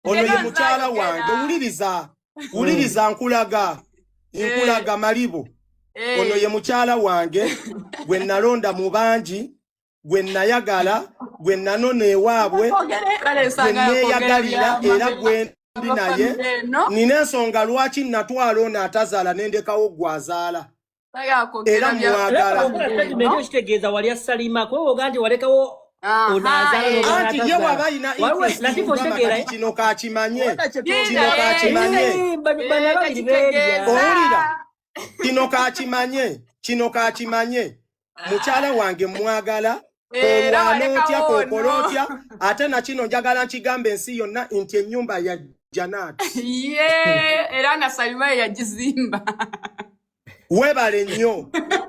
Ono Era ye mukyala nze wange. ayogera. Wuliriza, wuliriza, nkulaga, nkulaga malibu. Ono ye mukyala wange gwe nalonda mu bangi, gwe nayagala, gwe nanona ewaabwe, Kale gwe nsanga yakwogera neeyagalira byama. era gwe ndi naye. Abafamire eno. Nina ensonga lwaki natwala ono atazaala nendekawo gwazaala. Saagala kwogera Era bya- mwagala. Era okola statement okitegeeza walya Salima, kuba oga nti walekawo Aha, ono azaala n'obala Anti ye atazaala. waba alina Waliwo interest Latifa, mu Rama, otegeera, kati eh? kino kakimanye. Linda, Kino eh, kakimanye. Bano ababiri beerya. tekitegeeza. Owulira? Kino kakimanye, kino kakimanye, mukyala wange mwagala. Era Olwana otya, walekawo kokola ono. otya, ate nakino njagala nkigamba ensi yonna nti ennyumba ya Janat. Ye, era nga Salima ye yagizimba. Weebale nnyo.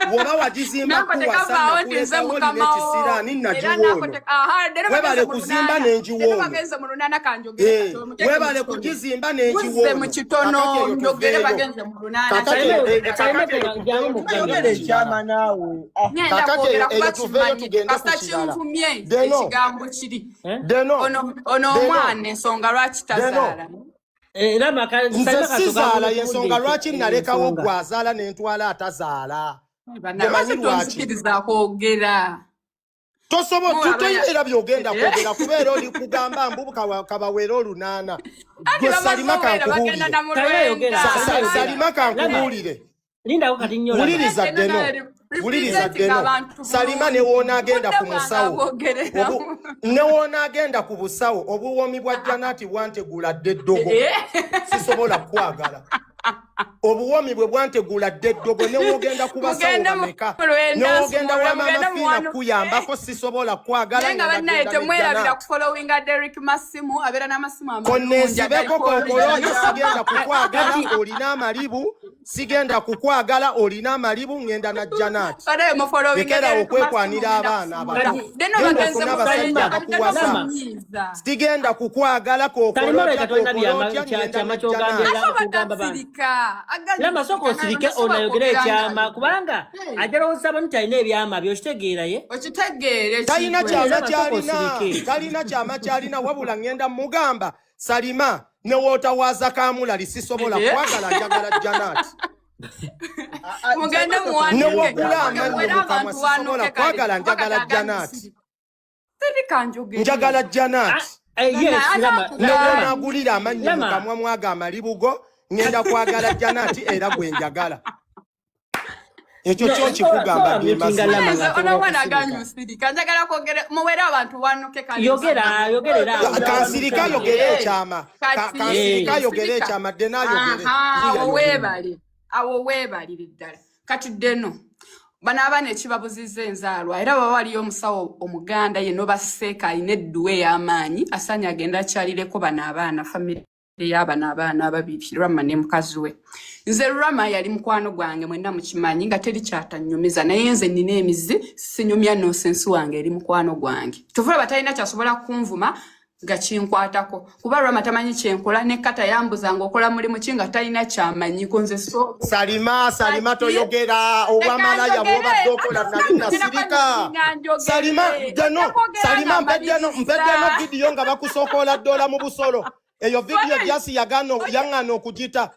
Bw'oba wagizimba Nanko kuwasa, tekavaawo nti nze nakulekawo olina mukama wo. ekisiraani, Era nagiwa nanko ono. aha, leero Weebale bagenze mu kuzimba lunaana. n'enjiwa Leero ono. bagenze mu lunaana, kanjogere kati omuteeke mu Weebale kitono. kugizimba n'enjiwa Muzze mu ono. kitono, Kakati eyo njogere tuveeyo. bagenze mu lunaana. Kakati Salima, kakati Salima, eyo jangu tuveeyo mugambe. tugende Yogera ku kirala. ekyama naawe. Ah, Ngenda Kakati kwogera eyo kuba eyo tuveeyo kimanyi tugende ku kasita kirala. kinvumye Deno. ekigambo kiri. Eh? Deno. Ono Deno. omwana ensonga lwaki Deno. tazaala. Era Nze Salima sizaala, kasooka yensonga lwaki nalekawo ensonga. gwazaala nentwala atazaala. Bannange, lwaki Omanyi lwaki? tonzikiriza kwogera? Tosobola. Muwaba Tuteera byogenda kwogera kubeera oli kugamba mbu kabawere olunaana. Anti Gwe bamaze Salima, owera bagenda kankubuulire. na mu Salima yogera, lwenda. Salima yogera. Salima, kankubuulire. Lindako kati nnyo, laba. Wuliriza Deno, wuliriza Deno. Salima, ne woonaagenda ku musawo, ne woonaagenda ku busawo, obuwoomi bwa Janati bwantegula dda eddogo. Sisobola kukwagala, obuwoomi bwe bwantegula dda eddogo. Ne woogenda ku basawo Mugende mu bameka, lwenda, ne woogenda wa Sumulula, Maama mugende Fiina muwano. kuyambako, sisobola kukwagala. Naye nga Ngenda bannaye genda ne temwerabira Janati. kufollowinga Derrick Masimu, abeera n'amasimu amalungi Konneesibeko agaliko kookolo original. sigenda kukwagala, olina amalibu. Sigenda kukwagala, olina amalibu. Ŋŋenda na Janati. Bannaye mufollowinga Lekerawo Derrick Masimu, okwekwanira ngenda abaana kusimula. abato. Kati, Deno Genda bagenze ofune mu abasajja lwenda, kati Deno abakuwasa. Lama. munyiiza. Sigenda kukwagala, Salima, oleka kookolotya, tolina byama kookolotya, ŋŋenda kyama ne ky'ogambye Janati. era Asobola okugamba bantu. tasirika. Lama, sooka osirike, ono ayogere ekyama, kubanga ajja lowooza abantu nti alina ebyama byo, okitegeera ye? Okitegeera Talina ekintu kyama ekyo. Lama, sooka kyalina. osirike. Talina kyama kyalina, wabula ŋŋenda mugamba, Salima, ne wootawaaza kamulali, sisobola kwagala, njagala Janati. Ah, ah, Mugende Salima muwanuke. Ne wogula Muwere amannyo mu kamwa, abantu sisobola wanuke kale. kwagala, Kuba njagala kati agambye Janati. sirika. Sirika njogere. Njagala Janati. Ah, yes, Lama, Ne Lama. wonaagulira amannyo mu Lama. kamwa mwaga amalibugo, ŋŋenda kwagala Janati era gwe njagala. Ekyo No, kyo nkikugamba, sola ge mutinga mazima. Lama Nze nga ono asobola omwana okusirika. agambye osirika. Njagala kwogera muwere abantu wanuke kale. Yogera, yogerera awo. Kansirika ayogere ekyama. Kati Kansirika ayogere sirika. ekyama, Deno ayogere. Aha, awo Ye ayogere. weebale, awo weebalire ddala. Kati Deno, bano abaana ekibabuziza enzaalwa, era baba waliyo omusawo omuganda yenna oba seeka alina edduwa ey'amaanyi, asaanye agenda akyalireko bano abaana, famire y'abano abaana ababiri, Rama ne mukazi we. Nze Rama yali mukwano gwange, mwenna mukimanyi nga teri kyatanyumiza, naye nze nina emizi, sinyumya nonsense wange eri mukwano gwange. Kyova olaba talina kyasobola kunvuma nga kinkwatako, kuba Rama tamanyi kyenkola, ne kata yambuza ng'okola mulimu ki nga talina kyamanyiko nze. So Salima, Salima, Kati toyogera obwamalaya bwobadde okola, nali nasirika. Salima, Deno, Salima, mpeddeno vidiyo nga bakusokoola ddola mu busolo. Eyo vidiyo jasi yagano yaŋŋana okugita.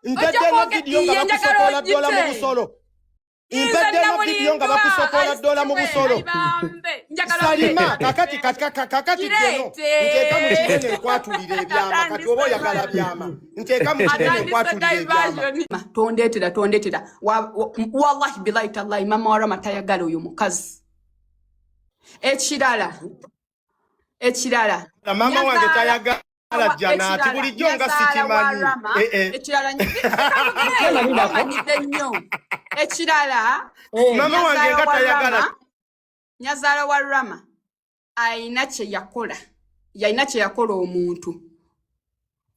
Mpeddeno vidiyo nga bakusokoola ddola mu busolo. Mpeddeno vidiyo nga bakusokoola ddola mu busolo. Salima, kakati kakati Deno, nteeka mu kinene nkwatulira ebyama. Kati oba oyagala byama, nteeka mu kinene nkwatulira ebyama. Tondeetera, tondeetera. Wallahi bilahi tallahi, mama wa Rama tayagala oyo mukazi. Ekirala Maama wange nyazaala tayagala Janati ekirala, bulijjo nga nyazaala wa sikimanyi. Rama, Eh, eh. ekirala Lama, lindako. manyidde nnyo. Ekirala, Maama wange nyazaala nga wa tayagala. Rama, nyazaala wa Rama ayina kye yakola, yalina kye yakola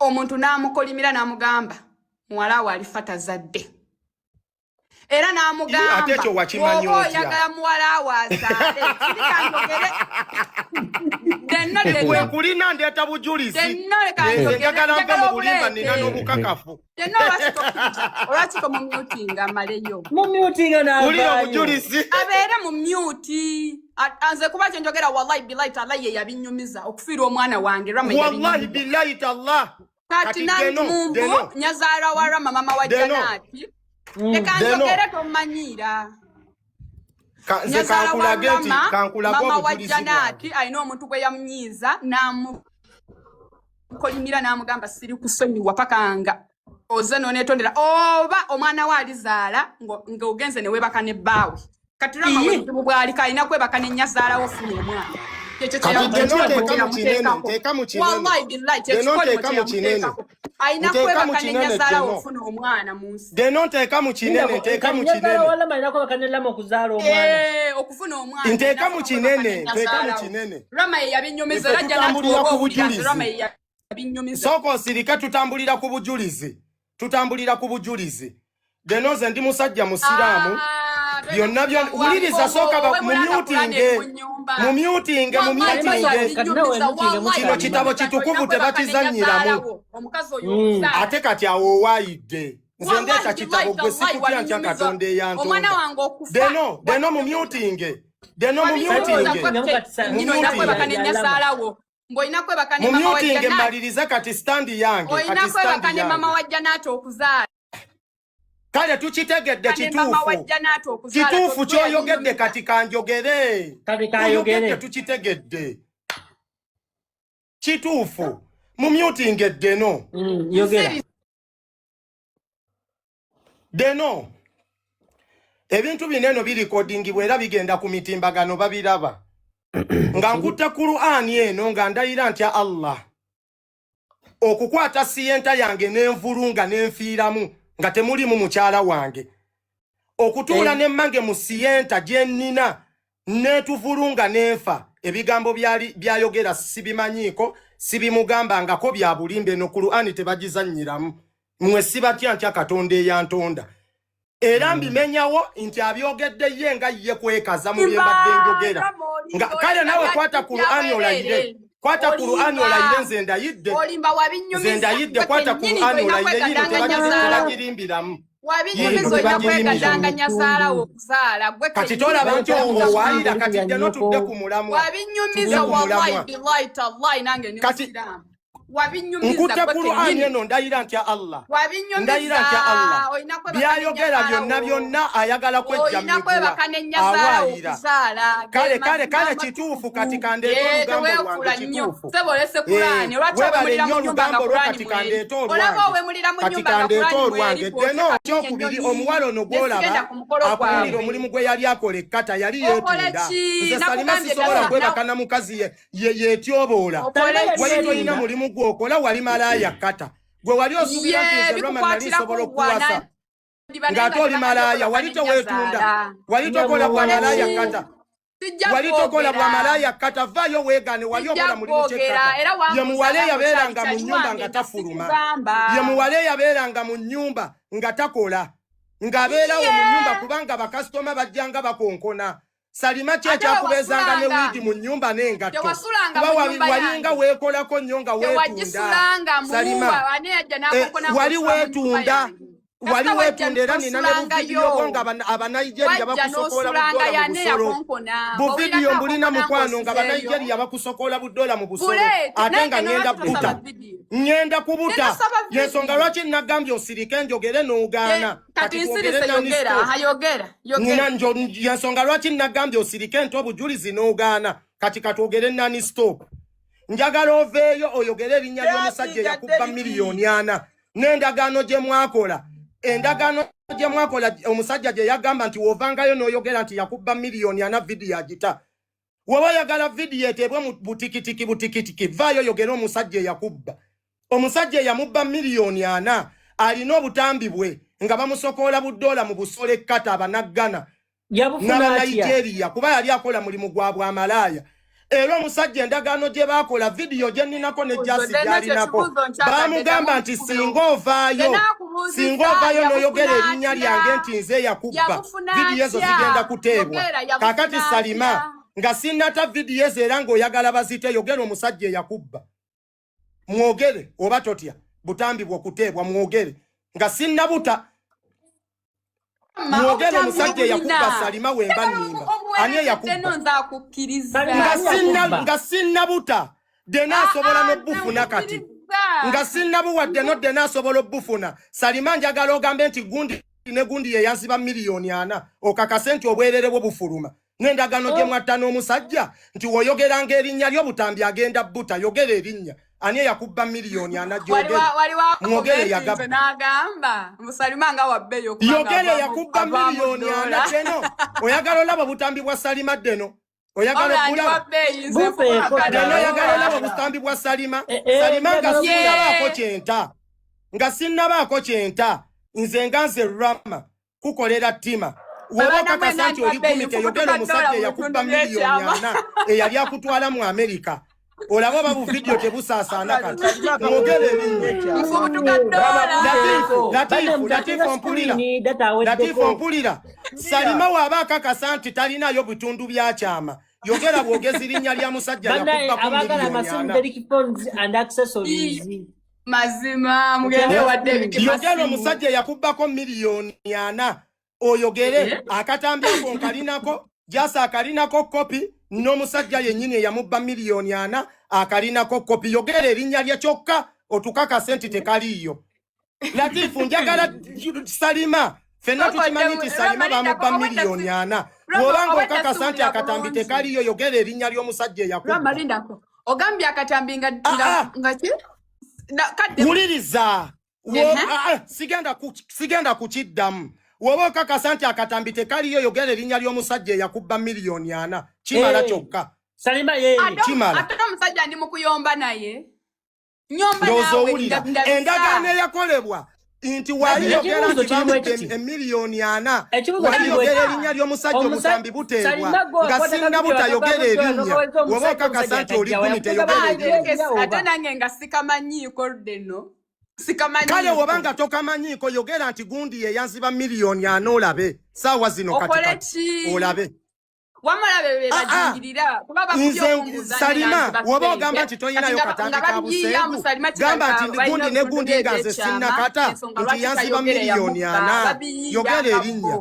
omuntu n'amukolimira n'amugamba muwala we alifa tazadde, era n'amugamba Ate ekyo wakimanyi bw'oba otya? oyagala muwala we azaale, sirika njogere. Deno, Deno. Wekulina ndeeta bujulizi. Deno, leka Nze njogere, njagala nve njagala mu bulimba, nina obuleete. n'obukakafu. Deno, lwaki tokkiriza? Olwaki tomumyutinga amaleyo? Mumyutinga Wulira n'avaayo. obujulizi. Abeere mu mute. Nze kuba kyenjogera, wallahi billahi taala, ye yabinyumiza okufiirwa omwana wange Rama. Wallahi Yabinyumiza. billahi tallah. Kati Kati Deno, nantumbu Deno. nyazaala wa Rama, mama wa Deno. Janaati, leka Deno. njogere, tomanyiira. Nze Nyazaala wa kankulage nti Rama, kankulage mama wa obujulizi bwange. Janaati, alina omuntu gwe yamunyiiza n'amukolimira n'amugamba, "Siri kusonyiwa paka nga oze noneetondera oba omwana we alizaala ng'ogenze ne weebaka ne bbaawe." Kati Rama Iye. bwe buzibu bw'aliko, alina kwebaka ne nnyazaalawo ofuna omwana. Kyekyo Kati Deno, nteeka mu kinene, kyeyamuteekako. nteeka mu kinene. Wallahi billahi, Deno, kyekikolimo nteeka mu kinene. kyeyamuteekako, alina Nteeka mu kwebaka ne kinene, nnyazaalawo Deno. ofuna omwana mu nsi. Deno, nteeka mu kinene, nteeka mu Nyazaala kinene. wa Lama alina kwebaka ne Lama okuzaala omwana. Eh, okufuna omwana Nteeka alina mu kwebaka kinene, ne nteeka mu nnyazaalawo. kinene. Rama ye yabinyumiza. Ife Era jja tutambulira natuoba ku owulira nti bujulizi. Rama ye yabinyumiza. Sooka osirike, tutambulira ku bujulizi, tutambulira ku bujulizi. Deno, nze ndi musajja musiraamu. Ah, Byonna byonna wuliriza, sooka mumyutinge, mumyutinge, mumyutinge. Kino kitabo kitukuvu, tebakizannyiramu. Omukazi oyo okuzaala. Ate kati awo owaayidde, nze Wallahi ndeeta kitabo, billahi gwe tallahi, sikutya, ntya wabinyumiza. Katonda Omwana eyantonda. wange okufa. Deno, Deno, mumyutinge, Deno, Wabinyumiza. mumyutinge. Nyina olina kwebaka ne nnyazaalawo, ng'olina kwebaka ne mama wa Mumyutinge. Janaati. Mmalirize kati stand yange. Olina Kati kwebaka stand ne mama yange. wa Janaati okuzaala. Kale tukitegedde. Ne mama wa Kituufu. Janaati okuzaala. Kituufu kyoyogedde. Yabinyumiza. Kati kanjogere. Kati kayogere. Oyogedde, tukitegedde, kituufu. Mumyutinge Deno. Yogera. Deno, ebintu bino eno birikodingibwa era bigenda ku mitimbagano, babiraba. Nga nkutte Kuluani eno, nga ndayira ntya Allah okukwata Sienta yange n'envulunga n'enfiiramu nga temulimu mukyala wange, okutuula Eh. nemmange mu Sienta gye nnina neetuvulunga n'enfa. Ebigambo byali byayogera sibimanyiiko, sibimugambangako, bya bulimba. Eno Kuluani tebagizannyiramu. Mmwe sibatya, ntya Katonda eyantonda, era mbimenyawo nti abyogedde ye nga ye kwekaza mu bye mbadde njogera. Nga kale nawe kwata Kuluani olayire, kwata Kuluani olayire. Nze ndayidde. Olimba, wabinyumiza. Nze ndayidde, kwata Kuluani olayire. Yino tebagirimbiramu. Wabinyumiza. Yino Olina tebagirimbiramu. kwegadanga nyazaalawo okuzaala gwe Kati kennyini. tolaba nti Olina owaayira? Kati ya dde nnyoko. notudde ku mulamwa. Wabinyumiza. Tudde ku Wallahi mulamwa. billahi tallahi, nange ndi Kati musiraamu. Wabinyumiza nkutte gwe Kuluani kennyini. eno, ndayira ntya Allah. Wabinyumiza. Ndayira ntya Allah. Olina kwebaka Byayogera ne byonna nnyazaalawo. byonna ayagala kwejja Olina miguwa. kwebaka ne nnyazaalawo Awaayira. okuzaala. Kale Ge kale kale mazima. Kituufu. Kati kandeete Eh, olugambo teweefuula lwange. nnyo. Kituufu. Sebo, olese Kulaani. Eh, Lwaki webale owemulira nnyo mu nnyumba nga olugambo lwo. Kulaani Kati mweri? kandeete Olaba olwange. owemulira mu Kati nnyumba nga kandeete Kulaani olwange. mweri. Deno, ekyokubiri, omuwala ono Nesigenda gw'olaba ku mukolo akuwulira gwabwe. omulimu gwe yali akola ekkata, yali Okole yeetunda. ki? Nze Salima Nakugambye sisobola ddala. kwebaka na mukazi yeetyoboola. Okole Wali ki? tolina mulimu gw'okola, wali malaaya kkata. Gwe wali osuubira nti Ye nze Rama nali bikukwatirako nsobola gwa okukuwasa ng'ate oli malaaya? Wali teweetunda, wali tokola bwa malaaya kkata. Sijja Wali tokola bwa kwogera. malaaya kkata, vaayo weegaane. Wali Sijja okola mulimu kwogera. kyekkata. Era Ye wambuuza muwala nga eyabeeranga okyali mu nnyumba wange nga tafuluma. sikugamba. Ye muwala eyabeeranga mu nnyumba nga takola, ng'abeerawo mu nnyumba kubanga bakasitoma bajjanga bakonkona. Salima ki Ate ekyakubeezanga ne wewasulanga. wiigi mu nnyumba n'engatto? Tewasulanga Kuba mu nyumba walinga yange. weekolako nnyo nga weetunda. Tewagisulangamu. Salima, Ani yajja eh, n'akonkona wali ng'osula mu nnyumba weetunda. yange? Wali Kasita wajja weetunda, era nina ne buvidiyo n'osulangayo. bwo nga Abanigeria Wajja bakusokoola n'osulanga, budola mu yanne busolo. yakonkona. Buvidiyo Owulirako mbulina, akonkona mukwano, nga ng'osuzeeyo. Abanigeria bakusokoola budola mu busolo. Buleete, Ate nange nga ŋŋenda nolwaki tosaba buta, vidiyo? ŋŋenda kubuta. Nenasaba vidiyo. Yensonga lwaki nagambye osirike njogere n'ogaana. Kati Kati twogere nsirise, nani yogera. stop. Aha, yogera, yogera. Nina yensonga lwaki nagambye osirike nti obujulizi n'ogaana. Kati katwogere nani stop. Njagala oveeyo oyogere erinnya ly'omusajja eyakubba 4,000,000 n'endagaano gye mwakola, endagaano gye mwakola, omusajja gye yagamba nti w'ovangayo n'oyogera nti yakubba 4,000,000, vidiyo agita. Woba oyagala vidiyo eteebwe mu butikitiki butikitiki, vaayo oyogere omusajja eyakubba. Omusajja eyamubba 4,000,000 alina obutambi bwe nga bamusokoola budoola mu busolo ekkata, abanaggana Yabufuna atya? n'Abanigeria, kuba yali akola mulimu gwa bwamalaaya. Era omusajja endagaano gye baakola, vidiyo gye nninako ne jasi Deno, gy'alinako, kyekibuuzo nkyagadde, baamugamba ddamu nti nkukubira. singa ovaayo, Tenakubuuzizza, singa ovaayo n'oyogera yabufuna erinnya atya? lyange nti nze yakubba, Yabufuna vidiyo ezo atya? zigenda kuteebwa. Yogera, yabufuna Kaakati Salima, atya? nga sinnata vidiyo ezo era ng'oyagala bazite, yogera omusajja eyakubba. Mwogere oba totya butambi bw'okuteebwa, mwogere nga sinnabuta. Ma, Mwogere obutambi omusajja eyakubba obulina. Salima. Wemba Njagala nnimba, omuwe Ani Nkuweereza eyakubba? Deno nze akukkiriza. Salima, Nga ani sinna yakubba? Nga sinnabuta, Deno Ah, asobola ah, n'obbufuna kati. nkukkiriza. Nga sinnabuwa Deno, Deno asobola obbufuna. Salima, njagala ogambe nti gundi ne gundi ye yansiba 4,000,000, okakase nti obwerere bwo bufuluma n'endagaano gye mwatta n'omusajja, nti woyogeranga erinnya lyo butambi agenda buta. Yogera erinnya, ani eyakubba 4,000,000? Gyogere. Waliwo Mwogere akomentinze yagabba. n'agamba musalima nga wabbeeyi okubanga Yogere yakubba avaamu 4,000,000. dola. Deno, oyagala olaba obutambi bwa Salima? Deno, oyagala Wabula ndi okulaba? wabbeeyi nze. Bupeeko. Mfubutuka Deno, oyagala olaba dola. obutambi bwa Salima? Eh, eh, Salima, nga njagala. sinnabaako kyenta, nga sinnabaako kyenta, nze nga nze Rama kukolera ttima, woba Baana okakasa mwena nti oli ndi wabbeeyi, gumite, yogera mfubutuka omusajja dola mu eyakubba bitundu miliyoni by'ekyama. 40 eyali akutwala mu Amerika. Olaba oba buvidiyo tebusaasaana kati. Mwogere erinnya. Nfubutuka dola. Latifu, Bane Latifu, mutateeka Latifu, mpulira. screen, data Latifu, aweddeko. mpulira. Salima waaba akakasa nti talinayo bitundu bya kyama, yogera bwogezi linnya lya musajja Bannaye yakubbako abaagala miliyoni amasimu, 40. Derek phones and accessories. Mazima mugende wadde Yogera ebikimasimu. omusajja eyakubbako 4,000,000, oyogere akatambi ako nkalinako, jasa akalinako kopi, n'omusajja yennyini eyamubba 4,000,000 akalinako kopi. Yogera erinnya lye kyokka otukakase nti tekaliiyo. Latifu, njagala Salima, ffenna tukimanyi nti Salima bamubba 4,000,000. Bw'obanga okakasa nti akatambi tekaliiyo, yogera erinnya ly'omusajja eyakubba. Rama, lindako, ogambye akatambi nga Ah, nga ah. nga ki? Kadde. Wuliriza. Ehe. Ah, ah, sigenda kukiddamu. Woba okakasa nti akatambi tekaliyo, yogera erinnya ly'omusajja eyakubba 4,000,000. Kimala Eh. kyokka. Salima ye. Kimala. Ate omusajja ndi mu kuyomba naye, nyomba Ndowooza naawe. owulira Ndabisa. endagaano eyakolebwa nti waliyogera Ekibuuzo nti kirimu bamubba ekiti. 4,000,000. Ekibuuzo kirimu Waliyogera ekiti. erinnya ly'omusajja, obutambi buteebwa Salima gwe nga akwata sinnabuta. kavidiyo, Yogera akava erinnya. mu Woba omusajja, okakasa nti oli omusajja gumi, teyogera akajja, erinnya. yakubba Ate nange nga sikamanyiiko deno, sikamanyiiko. Kale woba nga tokamanyiiko, yogera nti gundi ye yanziba 4,000,000, olabe saawa zino kati. Okole Kati ki? olabe. Wamala be Ah, ah. bajingirira kuba bakubye Nze okumbuuza. Salima, woba ogamba nti toyinayo katambi ka buseegu, gamba nti gundi ne gundi nga nze sinnakata nti yanziba 4,000,000. Yogera erinnya,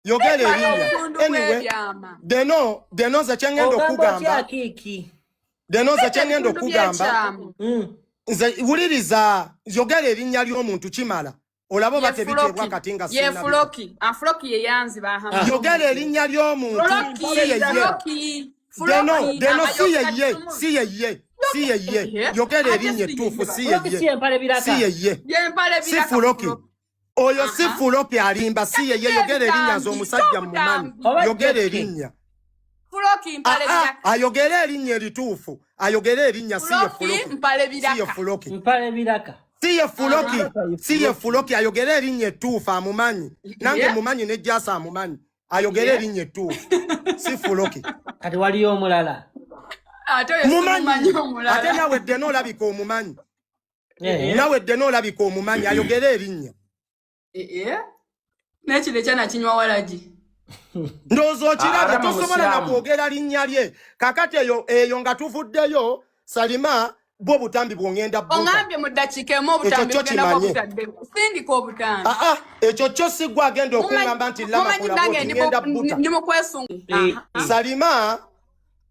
yogera erinnya. Anyway, Deno, Deno, nze kyeŋŋenda Ogamba otya okugamba, akiiki? Deno, nze kyeŋŋenda okugamba, nze wuliriza, yogera erinnya ly'omuntu kimala, olaba oba tebiteebwa kati nga ye sinnabita. Fuloki, Fuloki ye yanziba. Yogera erinnya ly'omuntu. Fuloki. Si yeye. Fuloki. Deno, Fuloki Deno, si abayogera yeye. kimu. Si yeye, si yeye. Ehe. Yogera Ate erinnya si ettuufu. yeye. Si Fuloki si yeye. empale biraka. Si yeye. Yempale Si biraka. Fuloki oyo, si Fuloki, alimba, si yeye. Yogera erinnya, nze omusajja mumanyi. Oba Yogera Jeke. erinnya. Fuloki mpale Ah, ah, biraka. ayogere erinnya erituufu, ayogere erinnya. Si ye. Fuloki Fuloki mpale si ye. biraka. Fuloki Mpale biraka. si ye, Fuloki si ye. Fuloki ayogere erinnya ettuufu, amumanyi nange. Mumanyi, ne Jasa amumanyi. Ayogere erinnya ettuufu, si Fuloki. Kati waliyo omulala. Ate oyo simumanyi. Mumanyi ate. Omulala. Nawe Ddena olabika omumanyi. Eh. Nawe Ddena olabika omumanyi, ayogere erinnya. Eh, nekino ekyana kinywa walagi. Ndowooza okirabye. Arama Tosobola Musiraamu. nakwogera linnya lye kakati. Eyo eyo nga tuvuddeyo, Salima, bwo obutambi bwongenda buta. Oŋambye mu ddakiika emu obutambi Ekyo kyo bugenda kimanye. butadde, sindika obutambi. Aa, ekyo kyo si gwe agenda okuŋŋamba nti Mumanyi lamakola nange bwoti ndi ngenda buta. ndi mu kwesunga. Eh, Salima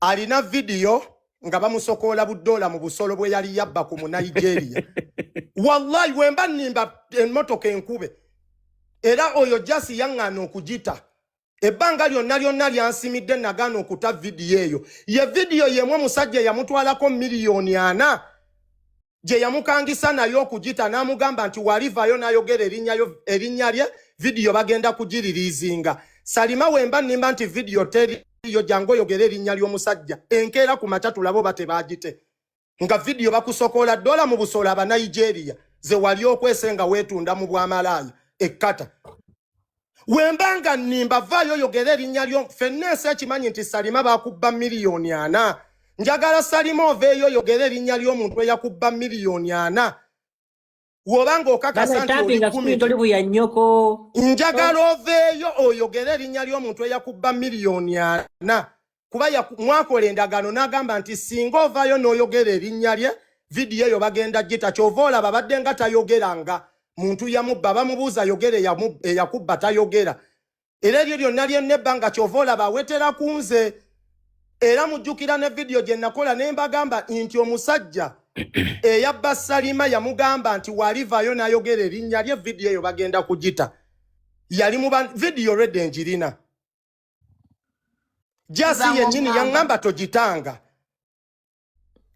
alina vidiyo nga bamusokoola budoola mu busolo bwe yali yabba ku Munigeria. Wallahi, wemba nnimba, emmotoka enkube. Era oyo jasi yaŋŋaana okugita ebbanga lyonna lyonna lyansimidde, nagaana okuta vidiyo eyo. Ye vidiyo yemu omusajja eyamutwalako 4,000,000 gye yamukangisa naye okugita, n'amugamba nti walivayo n'ayogera erinnya lye, vidiyo bagenda kugiririizinga. Salima, wemba nnimba nti vidiyo teriyo, jangu oyogere erinnya ly'omusajja enkeera ku makya, tulabe oba tebagite, nga vidiyo bakusokoola dola mu busolo Abanigeria ze wali okwese nga weetunda mu bwamalaaya ekkata. Wemba nga nnimba, vaayo oyogere erinnya lyo. Ffenna ensi ekimanyi nti Salima bakubba 4,000,000. Njagala Salima oveeyo oyogere erinnya ly'omuntu eyakubba 4,000,000, w'oba ng'okakasa Bana nti oli tappinga kumi. screen, toli buya nnyoko. Njagala oveeyo oyogere erinnya ly'omuntu eyakubba 4,000,000, kuba mwakola endagaano n'agamba nti singa ovaayo n'oyogera erinnya lye, vidiyo eyo bagenda gita. Kyova olaba badde nga tayogeranga muntu yamubba, bamubuuza yogere eyakubba, tayogera. Era eryo lyonna lyonna ebbanga kyova olaba awetera ku nze. Era mujjukira ne vidiyo gye nakola ne mbagamba nti omusajja eyabba Salima yamugamba nti walivayo n'ayogera erinnya lye, vidiyo eyo bagenda kugita. Yali mu vidiyo redde njirina. Jasi Nza yennyini ng'ogamba. Yaŋŋamba togitanga.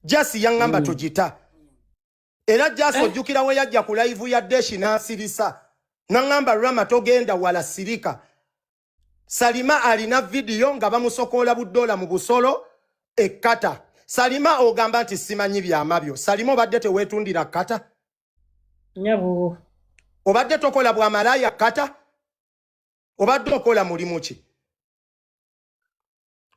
Jasi yaŋŋamba togita. Era Jasi ojjukira we yajja ku live ya Deshi n'asirisa n'aŋŋamba, "Rama, togenda wala, sirika. Salima alina vidiyo nga bamusokoola budoola mu busolo ekkata." Salima ogamba nti simanyi byama byo. Salima, obadde teweetundira kkata? Nyabo. Obadde tokola bwamalaaya kkata? Obadde okola mulimu ki?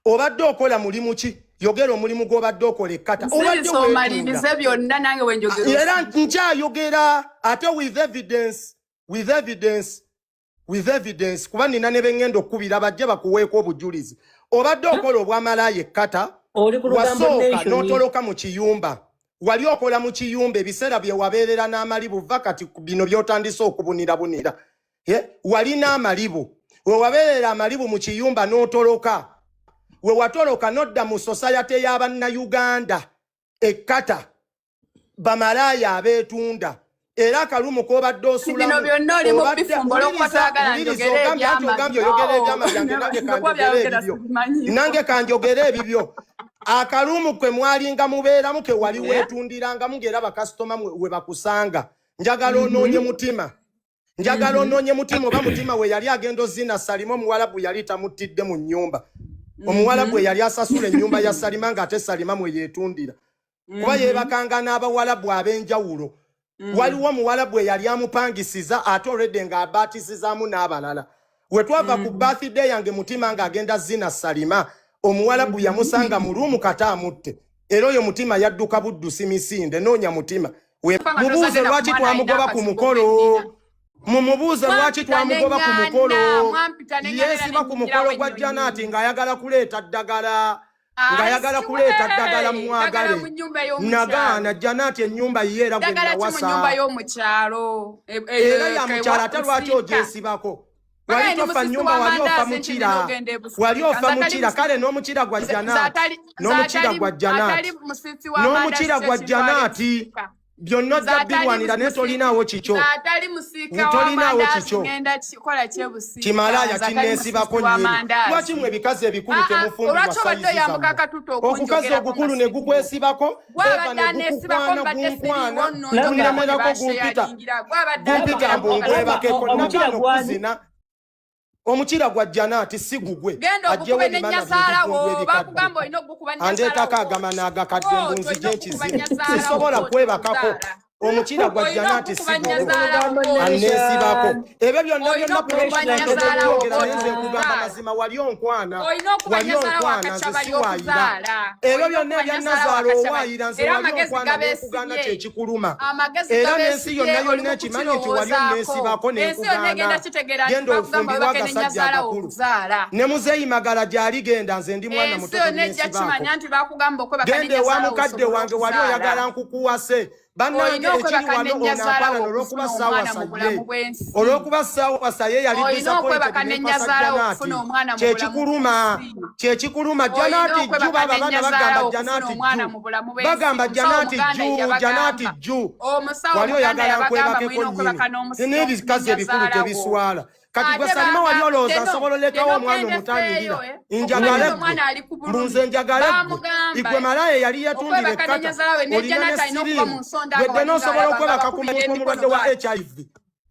Obadde okola mulimu ki? Yogera omulimu gw'obadde okola ekkata. Obadde Nsirisa weetunda. Omalirize byonna nange wenjogera. Era nkyayogera ate with evidence, with evidence, with evidence, kuba nina ne beŋŋenda okukubira bajje bakuweeko obujulizi. Obadde okola obwamalaaya ekkata. Oli ku lugambo Wasooka nation. n'otoloka mu kiyumba. Wali okola mu kiyumba ebiseera bye wabeerera n'amalibu. Va kati ku bino by'otandise okubunirabunira. Ye, walina amalibu we wabeerera amalibu mu kiyumba n'otoloka. We watoloka n'odda mu society y'abannayuganda ekkata, bamalaaya abeetunda. Era akalumu k'obadde osulamu Bino byonna oli mu bifumbo olw'okuba toyagala Wuliriza, njogere ogambye anti ebyama ogambye byo. oyogera ebyama byange, nange Okuba kanjogere byayogera ebibyo. sibimanyiiko. Nange kanjogere ebibyo. Akalumu kwe mwalinga mubeeramu, ke wali weetundirangamu, ng'era bakasitoma we bakusanga. Njagala onoonye mutima, njagala onoonye mutima oba mutima we yali agenda ozina Salima, omuwalabu yali tamuttidde mu nnyumba. Omuwalabu yali asasula ennyumba ya Salima ng'ate Salima mwe yeetundira, kuba yeebakanga n'abawalabu ab'enjawulo. Waliwo omuwalabu eyali amupangisiza ate olwedde ng'abaatisizaamu n'abalala. We twava ku birthday yange, mutima ng'agenda zina Salima, omuwalabu yamusanga mu room kata amutte. Era oyo mutima yadduka buddusi misinde. Noonya mutima. Kubanga Mubuuze tozadde na lwaki ku mwana twamugoba alina ku akasigo mukolo. k'ennina. Mumubuuze lwaki Mwampita twamugoba ku ne mukolo. ŋŋaana, mwampita ne ŋŋaana Yeesiba ne ku nnyingirawo mukolo gwa ennyonyi. Janaati ng'ayagala kuleeta ddagala, ng'ayagala kuleeta ddagala. Ddagala Mwagale mu nnyumba ey'omukyalo. Nagaana. Janaati ennyumba ye era gwe Ddagala ki mu nawasa. nnyumba y'omukyalo? Era ya mukyalo, ate lwaki ogyesibako? Wali Bagende tofa musisi nnyumba, wali ofa w'amandaazi nti mukira. nina ogenda e Busiika. Wali ofa Nze atali mukira. Kale n'omukira gwa Janaati, n'omukira gwa Janaati, atali musisi w'amandaazi n'omukira gwa kyekintwala e Janaati, Busiika. byonna Nze ojja atali birwanira naye tolinaawo kikyo. Nze atali musiika Tolinaawo w'amandaazi kikyo. ngenda kikola kyebusiika. Kimalaaya Nze atali kinneesibako musisi nnyini. w'amandaazi. Lwaki mmwe ebikazi ebikulu Ah, ah, temufumbirwa olwaki obadde sayizi oyambuka zammwe? akatuta Okukazi okunjogerako ogukulu nga ne siriiwo? gukwesibako, Gwabadde eva ne aneesibako gukukwana, mbadde gunkwana, siriiwo nno njogera gunnemerako, gumpita basheyalingira. Gwabadde gumpita mbu anjogerako nga nkwebakeko. Omukira Nagaana gwani? okuzina. Omukira gwa Janaati si gugwe. Genda Ajjewo ogukube ebimana n'ennyazaalawo. byebivundu ebikadde. Bakugamba olina ogukuba Andeetako nnyazaalawo. agamana agakadde Oh, mbu nzije olina okukuba nkizibu. nnyazaalawo Sisobola kwebakako. bw'otozaala. Omukira gwa Olina Janaati si okukuba gugwe. nnyazaalawo Anneesibako ebyo byonna Olina byonna okukuba nnyazaalawo byogera, naye nze nkugamba bw'otozaala. mazima, wali onkwana. Olina okuba Wali nnyazaalawo onkwana, nze akacaba siwaayira. y'okuzaala. Ebyo Olina byonna okuba ebya nnyazaalawo nnazaala akacaba. owaayira nze. Era Wali amagezi onkwana n'enkugaana, gabeesibye. kyekikuluma. Amagezi Era n'ensi gabeesibye, yonna oli yonna mu ekimanyi nti wali kukirowoozaako. onneesibako Ensi yonna egenda n'enkugaana. kitegeera nti Genda bakugamba ofumbirwe webake agasajja n'ennyazaalawo agakulu. okuzaala. Ne muzeeyi Magala gy'ali, genda, nze ndi mwana Ensi muto, yonna ejja tonneesibaako. kimanya nti bakugamba okwebaka Genda ewa n'ennyazaalawo mukadde osobola wange, wali okuzaala. oyagala nkukuwase. Bannange, Olina ekiri okwebaka wano, ono n'ennyazaalawo ampalana olw'okuba okufuna omwana saawasa mu ye, bulamu bw'ensi. olw'okuba saawasa ye yali Olina disappointed okwebaka n'empasa n'ennyazaalawo Janaati. okufuna omwana mu bulamu Kyekikuluma, bw'ensi. kyekikuluma. Olina Janaati jju, okwebaka baba abaana bagamba n'ennyazaalawo okufuna Janaati omwana jju, mu bulamu bw'ensi. bagamba Omusawo Janaati Omuganda jju, yabagamba. Janaati jju. Omusawo Wali Omuganda oyagala yabagamba nkwebakeko mulina okwebaka nnyini n'ebikazi ebikulu n'ennyazaalawo. tebiswala. Kati gwe Ate Salima, wali olowooza Deno, nsobola olekawo Deno omwana genda omutangirira? efeeyo, eh. Njagale Okumanya ggwe, omwana ali ku mbu bulumi. nze njagale ggwe. Baamugamba, Igwe malaaya yali yatundira okwebaka ekkata, n'ennyazaalawe ne olina ne Janati alina okuba siriimu. mu nsonda Gwe nga Deno walinga osobola alaba nga okwebaka ku bakubira muntu emikono omulwadde wa bw'ati. HIV?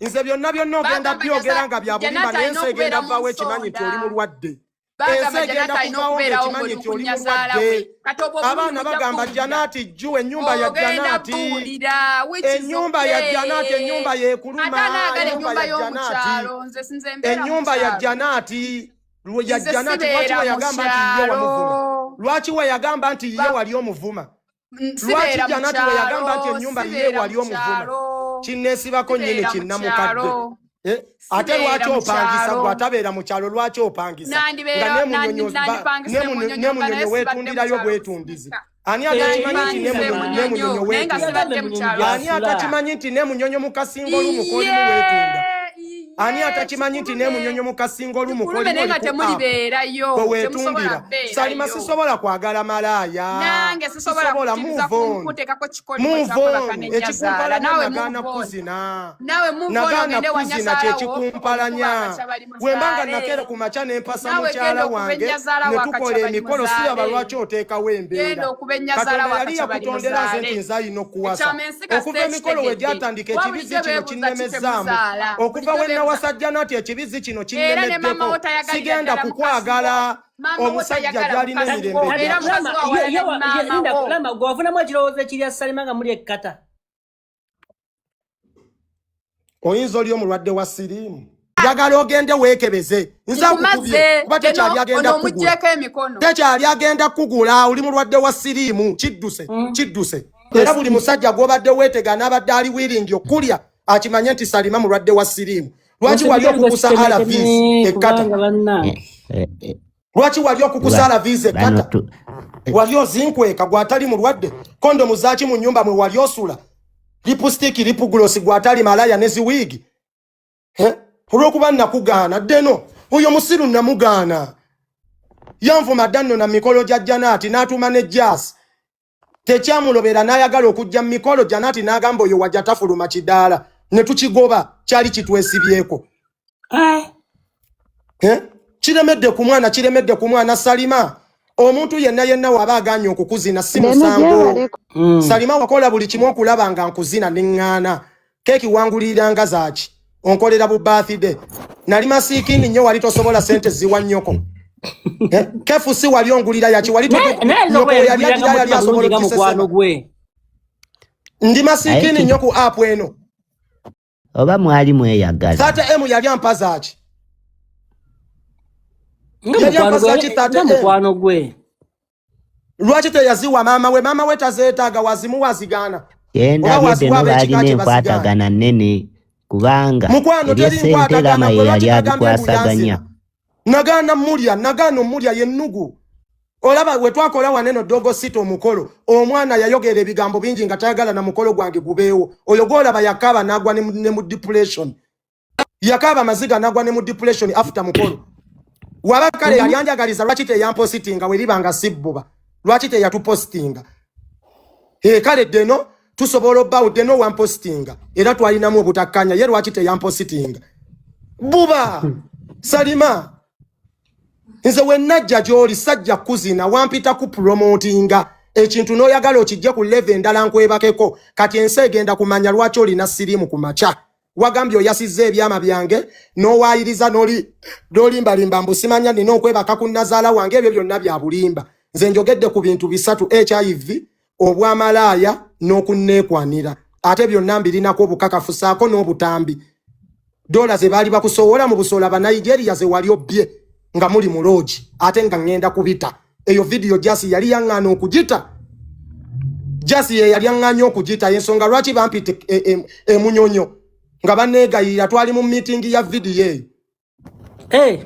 Nze byonna byonna ogenda Bagamba byogera nga bya bulimba, Janati naye alina ensi egenda okubeera mu vaawo ekimanyi nti oli nsonda. mulwadde. Bagamba Ensi egenda Janati alina kuvaawo okubeerawo ng'ekimanyi ng'oli nti oli kunyazaala mulwadde. we. Kati obwo obulumi Abaana mujja bagamba kuwulira. Janaati jju, ennyumba ya Ogenda Janaati, buwulira, which is ennyumba ya Janaati, okay. ennyumba yeekuluma. Ate anaagala Ennyumba ennyumba ya Janaati, y'omukyalo, nze nze mbeera mu ennyumba ya kyalo. Janaati, ya Nze Janaati. Lwaki sibeera we mu yagamba nti ye wamuvuma? kyalo. Lwaki we yagamba nti ye wali omuvuma? Lwaki Sibeera mu Janaati we yagamba nti kyalo, ennyumba ye sibeera wali mu omuvuma? kyalo. Kinneesibako nnyini, Sibeera mu kinnamukadde. kyalo. Eh, ate Sibeera lwaki mu opangisa? kyalo. Gwe atabeera mu kyalo, lwaki opangisa nga Nandipangise Munyonyo nga naye nemunyonyo sibadde mu weetundirayo kyalo bwetundizi? Busiika. Ani atakimanyi nti Nandipangise nemunyonyo Munyonyo naye nga weetunda? sibadde mu kyalo Ani Busiika. atakimanyi nti nemunyonyo mu kasinga olumu k'olimu weetunda? Iye, Ani atakimanyi nti nemunyonyo mukasinga olumu Kikulume naye nga temulibeerayo. Gwe Temusobola weetundira. beerayo. Salima, sisobola kwagala malaaya. Nange sisobola kukkiriza Move on. kuteekako kikolimo Move kyakwebaka on. ne nnyazaala. Ekikumpalanya Naawe nagaana move on. kuzina. Naawe move on, Nagaana ogende kuzina wanyazaalawo, kyekikumpalanya. okuba akacabali Wembanga muzaale. nakeera ku makya nempasa Naawe mukyala genda okuba wange ennyazaala ne wo tukola akacabali emikolo, siraba muzaale. lwaki oteekawo embeera. Genda okuba ennyazaala Katonda wo yali akacabali yakutondera nze muzaale. nti nze alina okuwasa. Ekyama ensi kasita Okuva emikolo we ekitegedde. gyatandika Kuba ekibizi bulijjo kino beebuuza ki kinnemezaamu. temuzaala. Okuva Bulijjo we beebuuza nawasa Janati ekibizi kino Era ne maama wo kinnemeddeko. tayagalira Sigenda ddala mukazi wo. kukwagala Maama wo omusajja tayagala gy'alina mukazi emirembe wo. Era gyaki. mukazi Lama, wo awalana ne maama wo. Lama, gwe wafunamu ekirowoozo ekirya Salima nga muli ekkata. Oyinza oli omulwadde wa siriimu, njagala ogende weekebeze. Nze akukubye Nkumaze kuba tekyali eno agenda ono kukugula, omuggyeko emikono. tekyali agenda kukugula, oli mulwadde wa siriimu. Kidduse, kidduse. Era buli musajja gw'obadde weetega n'abadde ali wiringi okulya akimanye nti Salima mulwadde wa siriimu. Lwaki wali okukusa ARVs ekkata? Kubanga bannange. Lwaki wali okukusa ARVs Bano ekkata? Wali ozinkweka gw'atali mulwadde. Kondomu zaaki mu nnyumba mwe wali osula? Lipstick, lip gloss, gw'atali malaya ne ziwiigi. Olw'okuba nakugaana ddeno oyo musiru namugaana, yanvuma dda nno na mikolo gya Janaati n'atuma ne Jaasi tekyamulobera n'ayagala okujja mu mikolo. Janaati n'agamba oyo wajja tafuluma kidaala, ne tukigoba, kyali kitwesibyeko. Eh? Kiremedde ku mwana, kiremedde ku mwana. Salima, omuntu yenna yenna waba aganye okukuzina si Deno musango. gyebaleko. Salima, wakola buli kimu okulaba nga nkuzina neŋŋaana. Keeki wanguliranga zaaki? Onkolera bu birthday, nali masiikini nnyo, wali tosobola sente ziwa nnyoko. Eh? Kefusi wali ongulira yaki? Wali Naye ayinza nyoko okuba we yali yaguliranga agira yali mutima asobola bulungi nga mukwano okukisesema. gwe. Ndi Naye masiikini nnyo ku app eno. Oba mwali mweyagala. 30 M yali ampa zaaki? Nga Yali mukwano ampa gwe, zaaki nga 30 M? mukwano gwe. Lwaki teyaziwa maama we? Maama we tazeetaaga, wazimuwa azigaana. Oba Kyendabye waziwa deno ab'ekika baalina kye bazigaana. enkwatagana nnene kubanga Mukwano, teri ebyessente nkwatagana. Lama Gwe ye lwaki yali nagambye mbu abikwasaganya. yanzina? Nagaana mulya, nagaana omulya yennugu. Olaba we twakola waneno Dogo Sita omukolo, omwana yayogera ebigambo bingi nga tayagala na mukolo gwange gubeewo. Oyo gwolaba yakaaba n'agwa ne mu depression, yakaaba amaziga n'agwa ne mu depression after mukolo. Waba kale yali anjagaliza, lwaki teyampositinga? Weriba nga sibbuba, lwaki teyatupositinga? Kale ddeno tusobola obbawo ddeno wampositinga, era twalinamu obutakkanya. Ye lwaki teyampositinga? Buba Salima, nze we najja gy'oli sajja kuzina, wampita ku promotinga ekintu n'oyagala okijje ku level endala nkwebakeko. Kati ensi egenda kumanya lwaki olina siriimu ku makya. Wagambye oyasizza ebyama byange n'owaayiriza n'olimbalimba mbu simanya nina okwebaka ku nazaala wange. Ebyo byonna bya bulimba. Nze njogedde ku bintu bisatu: HIV, obwamalaaya n'okunneekwanira, ate byonna mbirinako obukakafu saako n'obutambi. Dola ze baali bakusowola mu busola Banigeria ze wali obbye nga muli mu lodge, ate nga ŋŋenda kubita. Eyo vidiyo Jasi yali yaŋŋaana okugita, Jasi ye yali aŋŋaanye okugita. Ensonga lwaki bampita emunyonyo nga banneegayirira, twali mu meeting ya vidiyo eyo.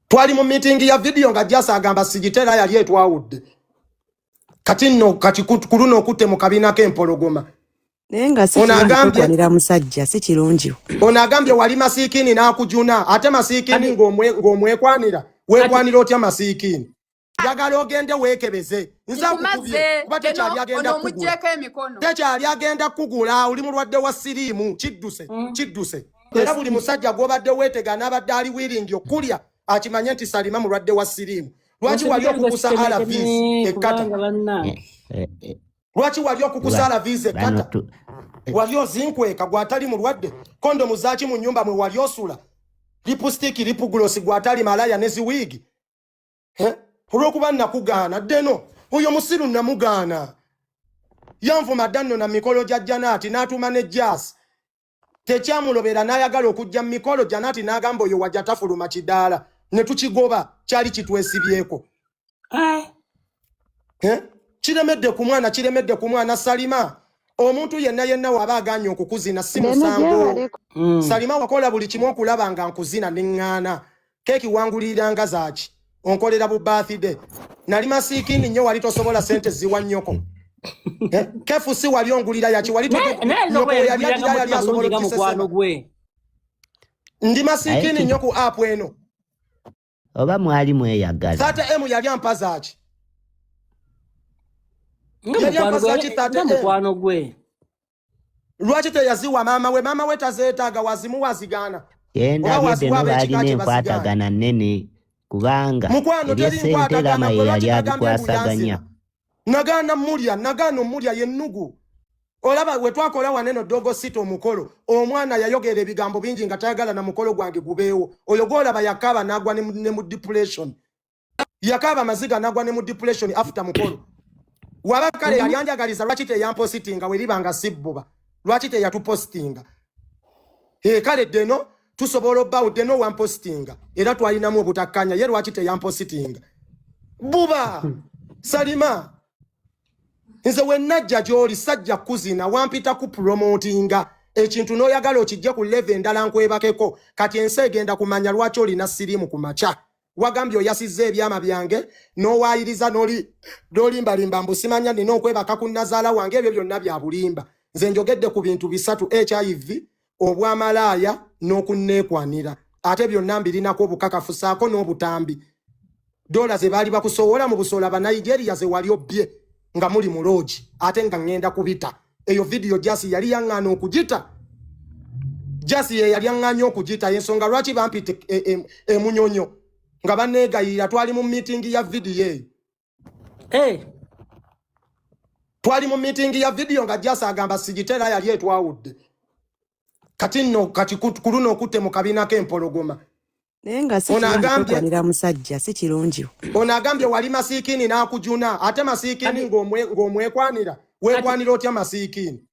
Twali mu meeting ya vidiyo nga Jasi agamba sigitera yali etwawudde. Kati nno kati ku luno okutte mu kabina k'empologoma. Naye nga si Ono kirungi agambye kwekwanira musajja, si kirungi. Ono agambye wali masiikini n'akujuna, ate masiikini Kati ng'omwekwanira kati weekwanira otya masiikini? Njagala ogende weekebeze. Nze akukubye Nkumaze kuba tekyali eno agenda ono kukugula, omuggyeko emikono. tekyali agenda kukugula, oli mulwadde wa siriimu. Kidduse, kidduse. Era buli musajja gw'obadde weetega n'abadde ali wiringi okulya akimanye nti Salima mulwadde wa siriimu. Lwaki wali okukusa ARVs ekkata? Kubanga bannange. Lwaki wali okukusa ARVs Bano ekkata? Wali ozinkweka gw'atali mulwadde. Kondomu zaaki mu nnyumba mwe wali osula? Lipstick, lip gloss, gw'atali malaya ne ziwiigi. Eh? Olw'okuba nakugaana ddeno oyo musiru namugaana, yanvuma dda nno na mikolo gya Janaati n'atuma ne Jaasi tekyamulobera n'ayagala okujja mu mikolo. Janaati n'agamba oyo wajja tafuluma kidaala, ne tukigoba, kyali kitwesibyeko. Eh? Kiremedde ku mwana, kiremedde ku mwana. Salima, omuntu yenna yenna waba aganye okukuzina si Deno musango. gyebaleko. Salima, wakola buli kimu okulaba nga nkuzina neŋŋaana. Keeki wanguliranga zaaki? Onkolera bu birthday, nali masiikini nnyo, wali tosobola sente ziwa nnyoko. Eh? Kefusi wali ongulira yaki? Wali Naye ayinza nyoko okuba we yali yaguliranga agira yali mutima asobola bulungi nga mukwano okukisesema. gwe. Ndi Naye masiikini ki- nnyo ku app eno. Oba mwali mweyagala. 30M yali ampazaaki? Nga Yali mukwano gwe ampazaaki nga 30M? mukwano gwe. Lwaki teyaziwa maama we? Maama we tazeetaaga, wazimuwa azigaana. Oba Kyendabye waziwa Deno ab'ekika baalina kye bazigaana. enkwatagana nnene kubanga Mukwano teri eby'essente nkwatagana Rama gwe, ye lwaki yali nagambye mbu abikwasaganya. yanzina? Nagaana mulya, nagaana omulya yennugu. Olaba we twakola waneno Dogo City omukolo, omwana yayogera ebigambo bingi nga tayagala na mukolo gwange gubeewo. Oyo gwolaba yakaaba n'agwa ne mu depression, yakaaba amaziga n'agwa ne mu depression after mukolo. Waba kale yali anjagaliza, lwaki teyampositinga? Weriba nga sibbuba, lwaki teyatupositinga? E, kale Deno tusobola obbawo. Deno wampositinga era twalinamu obutakkanya, ye lwaki teyampositinga? Buba Salima, nze wenajja gy'oli sajja kuzina, wampita ku promotinga ekintu n'oyagala okijje ku level endala nkwebakeko. Kati ensi egenda kumanya lwaki olina siriimu ku makya. Wagambye oyasizza ebyama byange n'owaayiriza n'olimbalimba mbu simanya nina okwebaka ku nazaala wange. Ebyo byonna bya bulimba. Nze njogedde ku bintu bisatu: HIV, obwamalaaya n'okunneekwanira, ate byonna mbirinako obukakafu saako n'obutambi. Dola ze baali bakusowola mu busola Banigeria ze wali obbye nga muli mu loogi, ate nga ŋŋenda kubita. Eyo vidiyo Jasi yali yaŋŋaana okugita, Jasi ye yali aŋŋaanye okugita. Ensonga lwaki bampita emunyonyo nga banneegayirira, twali mu miitingi ya vidiyo eyo. Eh, Twali mu miitingi ya vidiyo nga Jasi agamba sigitera, yali etwawudde. Kati nno kati ku luno okutte mu kabina k'empologoma. Naye nga si Ono kirungi agambye kwekwanira musajja, si kirungi. Ono agambye wali masiikini n'akujuna, ate masiikini kati ng'omwekwanira kati weekwanira otya masiikini?